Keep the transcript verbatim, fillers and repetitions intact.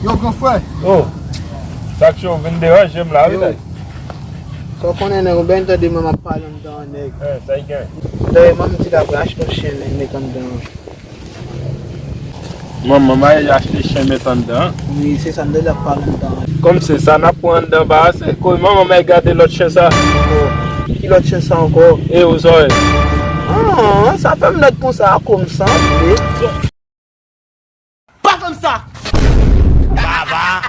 Yo, gran frè. Oh, sa k cho, vin deranje m la, wi, nèg. Sa w konnen, nèg, ou byen tande mwen m ap pale anndan an, nèg. Eh, sa y gen? Dayè, manman m te ta pral achte yon chen, nèg, met anndan an. Manman m al achte chen met anndan an? Wi, se sa m te ta pale anndan an. Kòm se sa n ap pran anndan ba a, se ko manman m al gade lòt chen sa. Oh, ki lòt chen sa ankò? E ou zòrèy? Ah, sa fè m lèd konsa a, kòm sanble. Pa konn sa. Baba.